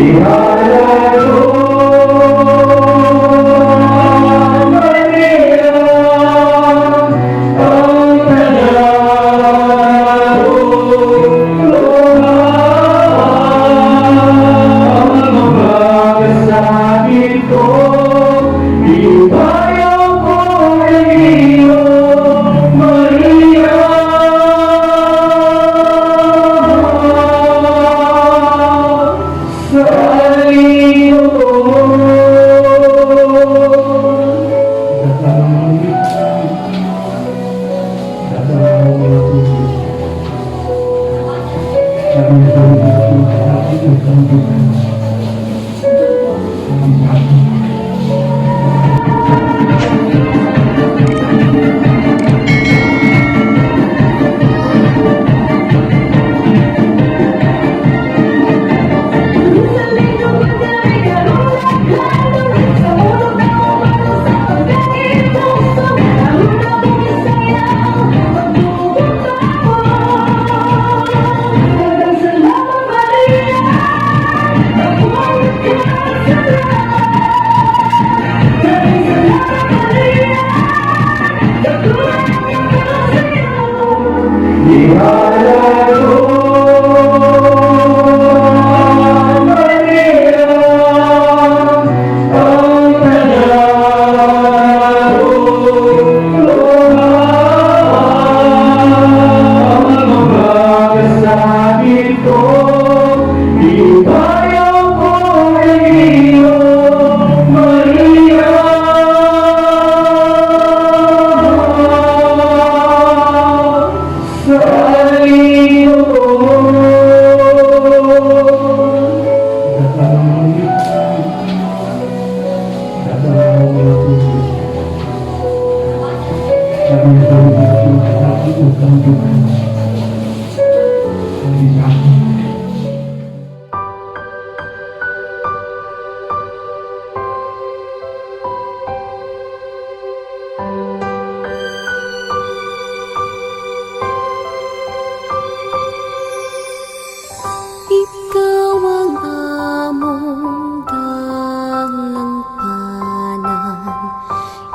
Ihalay ko, Maria, ang tanan kong luha, ang mapakasakit ko, ipayo ko iyo, Maria. Sa likod. Ihalay ko, Maria, ang tanan kong luha, ang mapakasakit ko, ipayo ko iyo, Maria. Sa likod. Ikaw ang among dalangpanan,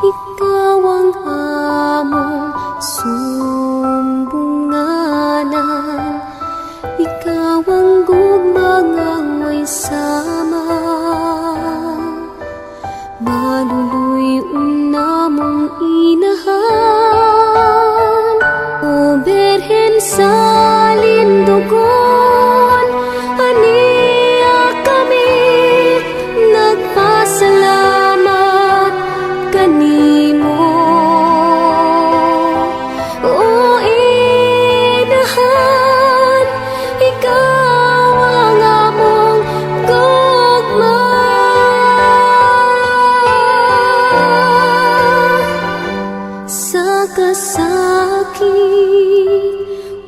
ikaw ang among sumbunganan, ikaw ang gugma nga way sama. Maluluy-on namong inahan, O Birhen sa Lindugon, ania kami nagpasalamat kanimo. O inahan, ikaw ang among gugma. Sa kasakit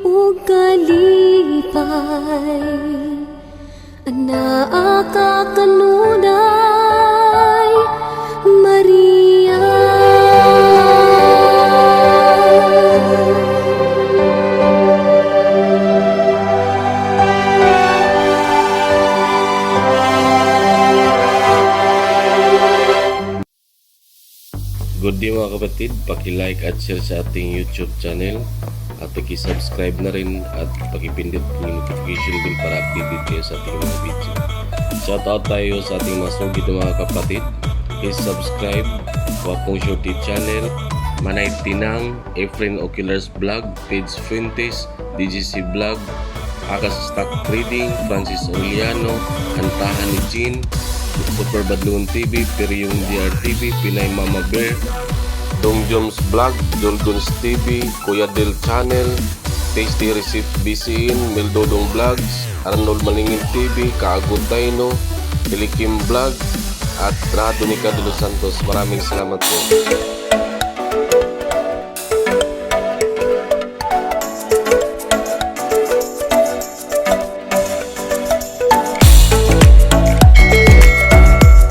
ug kalipay, anaa ka kanunay, Maria. Good day, mga kapatid, paki-like at share sa ating YouTube channel at paki-subscribe na rin at paki-pindot yung notification bell para updated kayo sa ating mga video. Shout out tayo sa ating mga sugid na mga kapatid. Please subscribe, Wapong Shorty Channel, Manay Tinang, Efren Oculars Vlog, Page Fuentes, DGC Vlog, Akas Stock Trading, Francis Aureliano, Kantahan ni Jean, Super Badlungon TV, Periyong DRTV, Pinay Mama Bear, Dong Joms Vlog, Jolgons TV, Kuya Del Channel, Tasty Receipt BCN, Mildodong Vlogs, Arnold Malingin TV, Kaagot Taino, Tilikim Vlog, at Rado Nica de los Santos. Maraming salamat po.